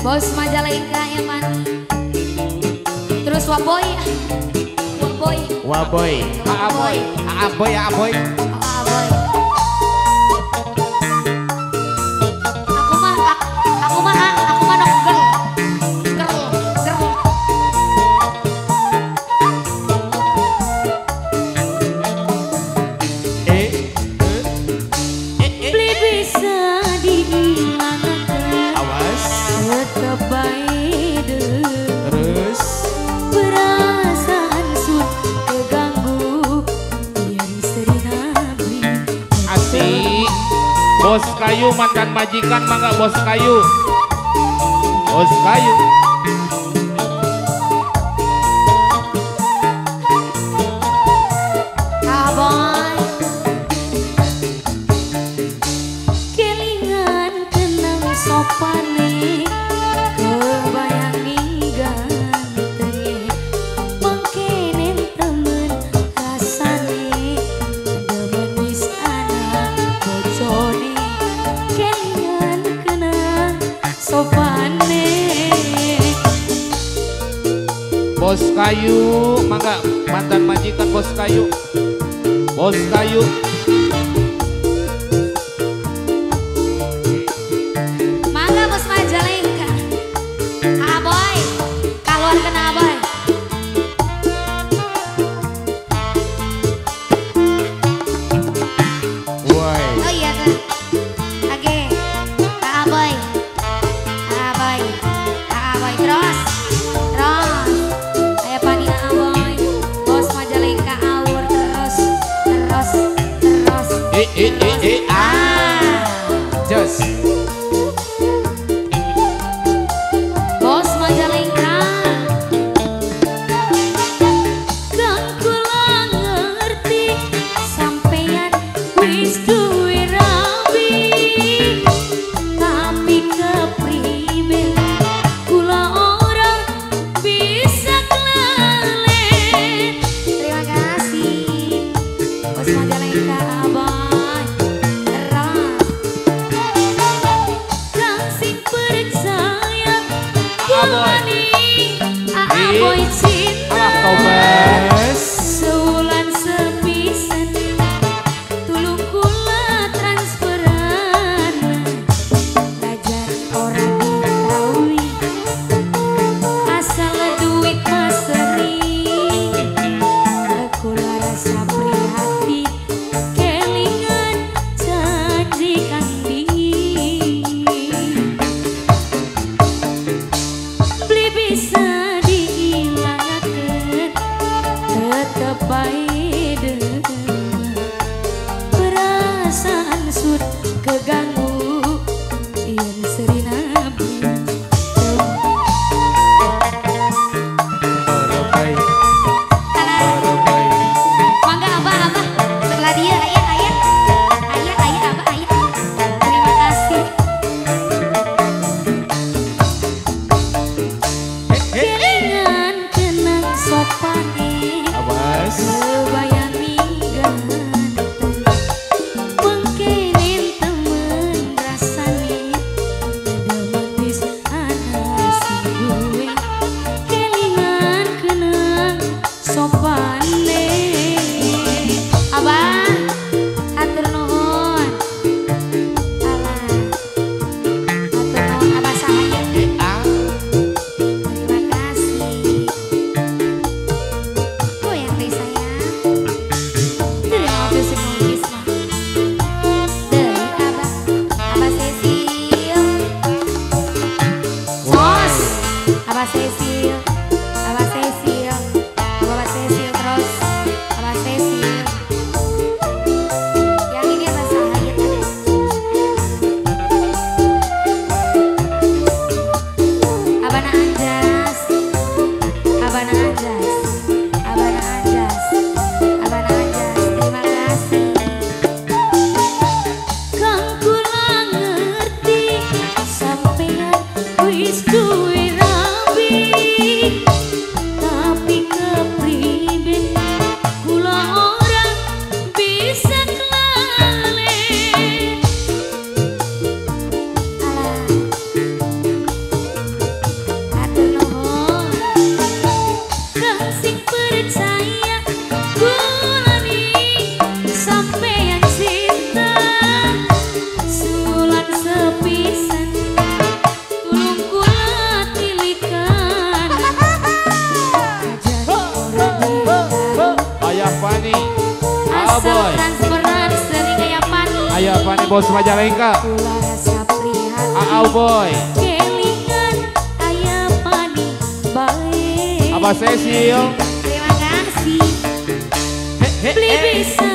Bos Majalengka ya man. Terus Waboy. Waboy. Waboy. Aboy. Aboy Aboy. Aboy. Aku mah nongkel. Girl, girl. Beli bisa dihilangkan. Awas. Tetep bae terus. Perasaan sun keganggu biar sering abri. Asik. Bos kayu mantan majikan mangga bos kayu. Bos kayu. Aboy. Kelingan kenang sopane, kebayang gantenge, mengkenen temen rasane, demen wis ana bojone. Kelingan kenang sopane. Bos kayu, mangga mantan majikan bos kayu. Bos kayu. Mangga bos Majalengka. Aboy, keluar kena aboy. Woi. Oh iya kan. Oke. Aboy. Aboy. Aboy terus. Terus. Ayo pania aboy. Bos Majalengka awur terus. Terus. Terus. Ah. Jos. Bos Majalengka. Kang kula ngerti sampeyan wis duwe rabi, tapi kepriben kula ora bisa kelalen. Terima kasih Bos Majalengka aboy. Terus. Kang sing percaya Aboy. Aboy cinta. Alah tobat. Sewulan sepisan tulung kula transferan, lajar ora diketahui asal duit maseri. Kula rasa prihatin kelingan janji kang dingin. Beli bisa dihilangaken, tetep bae demen. Perasaan sun keganggu yen sering abri. Orobai. Alah, Orobai. mangga abah abah sebelah dia ayah ayah ayah ayah abah ayah. Terima kasih. Kelingan kenang sopane, Awas. kebayang ganteng, mengkenen temen rasane, demen wis ana sing duwe. Kelingan kenang sopane. Abah, hatur nuhun. Alah, hatur nuhun abah sahaya. Ah. Terima kasih. Goyang deh sayang. Terima kasih melukis mah. Dari abah, abah Cecil. Sos, abah Cecil, abah Cecil, abah Cecil terus, abah Cecil. Aboy. Transferan sering aya pani. Aya pani bos Majalengka. Kula rasa prihatin. Aboy. Kelingan aya pani bae. Abah Cecil. Terima kasih. Beli bisa.